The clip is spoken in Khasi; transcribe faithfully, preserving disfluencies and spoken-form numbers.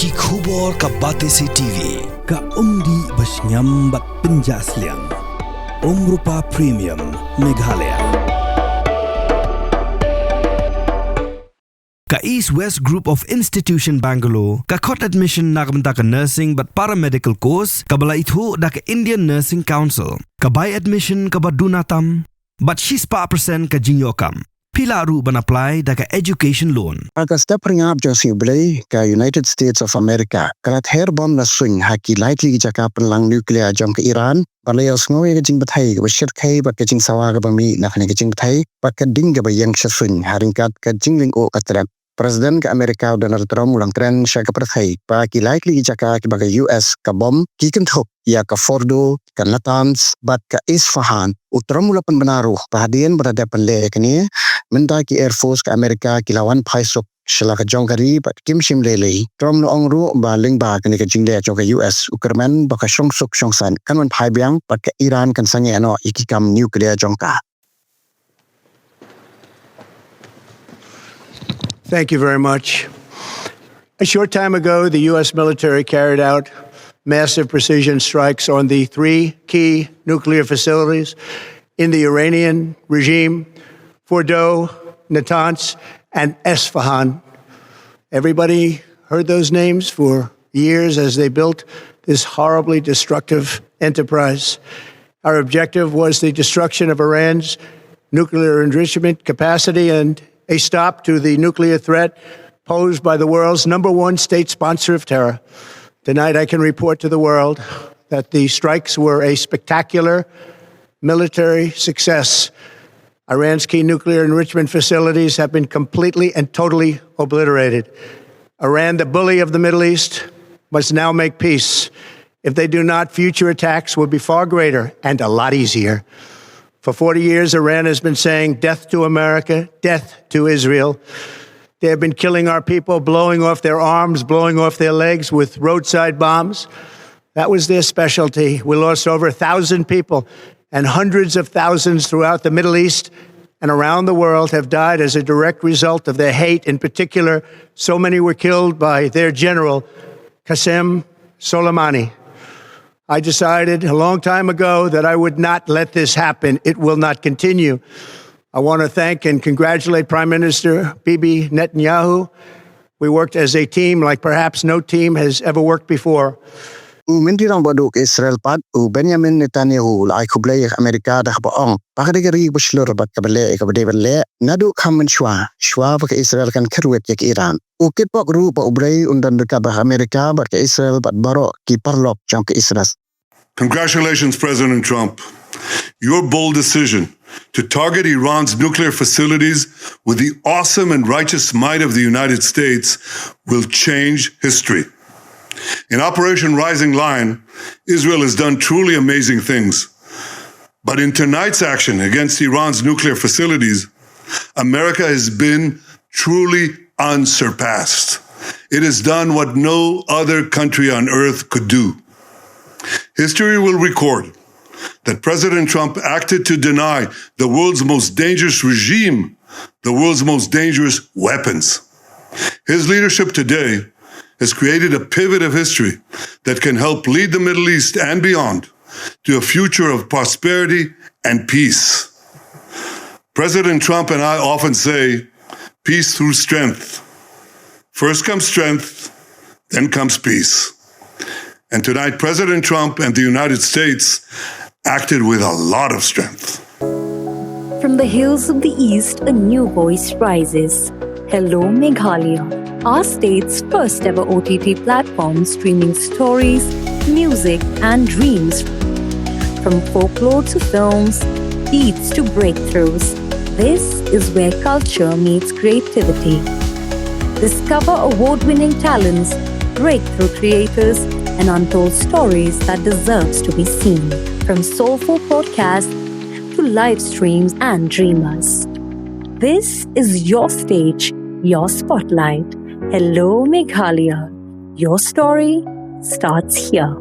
Ki khubor ka Batesi T V, ka umdih ba shngiam bad pynjah sliang. Umrupa Premium, Meghalaya. Ka East West Group of Institution Bangalore ka khot admission na ka bynta ka nursing bad paramedical course kaba la ithuh da ka Indian Nursing Council. Ka bai admission kaba duna tam bad shispah percent ka jingïoh kam. Phi lah ruh ban apply da ka education loan. Ha ka step phyrngap jong sngi U Blei, ka United States of America ka la ther bom na suiñ ha ki lai tylli ki jaka pynlang nuclear jong ka Iran, bad la ïohsngew ïa ka jingbthei kaba shyrkhei bad ka jingsawa kaba mih na kane ka jingbthei bad ka ding kaba ïeng sha suiñ ha ryngkat ka jinglyngkhuh ka tren. President ka America u Donald Trump u la kren sha ka pyrthei ba ki lai tylli ki jaka kiba ka U S ka bom ki kynthup ïa ka Fordo, ka Natanz bad ka Isfahan. U Trump u la pynbna ruh ba hadien ba la dep pynleh ïa kane, mynta ki Air Force ka America ki la wan phai suk sha la ka jong ka ri bad kim shym lei lei. Trump u la ong ruh ba lyngba kane ka jingleh jong ka U S, u kyrmen ba ka shongsuk shongsaiñ kan wan phai biang bad ka Iran kan sangeh noh ïa ki kam nuclear jong ka. Thank you very much. A short time ago, the U S military carried out massive precision strikes on the three key nuclear facilities in the Iranian regime: Fordo, Natanz, and Esfahan. Everybody heard those names for years as they built this horribly destructive enterprise. Our objective was the destruction of Iran's nuclear enrichment capacity and a stop to the nuclear threat posed by the world's number one state sponsor of terror. Tonight, I can report to the world that the strikes were a spectacular military success. Iran's key nuclear enrichment facilities have been completely and totally obliterated. Iran, the bully of the Middle East, must now make peace. If they do not, future attacks will be far greater and a lot easier. For forty years, Iran has been saying, "Death to America, death to Israel." They have been killing our people, blowing off their arms, blowing off their legs with roadside bombs. That was their specialty. We lost over a thousand people, and hundreds of thousands throughout the Middle East and around the world have died as a direct result of their hate. In particular, so many were killed by their general, Qasem Soleimani. I decided a long time ago that I would not let this happen. It will not continue. I want to thank and congratulate Prime Minister Bibi Netanyahu. We worked as a team like perhaps no team has ever worked before. U Myntri Rangbah Duh ka Israel pat, u Benjamin Netanyahu, u la ai khublei ïa ka Amerika da kaba ong ba ka dei ka ri kaba shlur bad kaba leh ïa kaba dei ban leh naduh kham mynshuwa, shuwa ba ka Israel kan kyrwit ïa ka Iran. U kitbok ruh ba U Blei un don ryngkat bad ka Amerika bad ka Israel bad baroh ki paralok jong ka Israel. Congratulations, President Trump. Your bold decision to target Iran's nuclear facilities with the awesome and righteous might of the United States will change history. In Operation Rising Lion, Israel has done truly amazing things. But in tonight's action against Iran's nuclear facilities, America has been truly unsurpassed. It has done what no other country on earth could do. History will record that President Trump acted to deny the world's most dangerous regime the world's most dangerous weapons. His leadership today has created a pivot of history that can help lead the Middle East and beyond to a future of prosperity and peace. President Trump and I often say, "Peace through strength." First comes strength, then comes peace. And tonight, President Trump and the United States acted with a lot of strength. From the hills of the East, a new voice rises. Hello, Meghalaya, our state's first ever O T T platform streaming stories, music, and dreams. From folklore to films, beats to breakthroughs, this is where culture meets creativity. Discover award winning talents, breakthrough creators, and untold stories that deserves to be seen. From soulful podcasts to live streams and dreamers. This is your stage, your spotlight. Hello, Meghalaya. Your story starts here.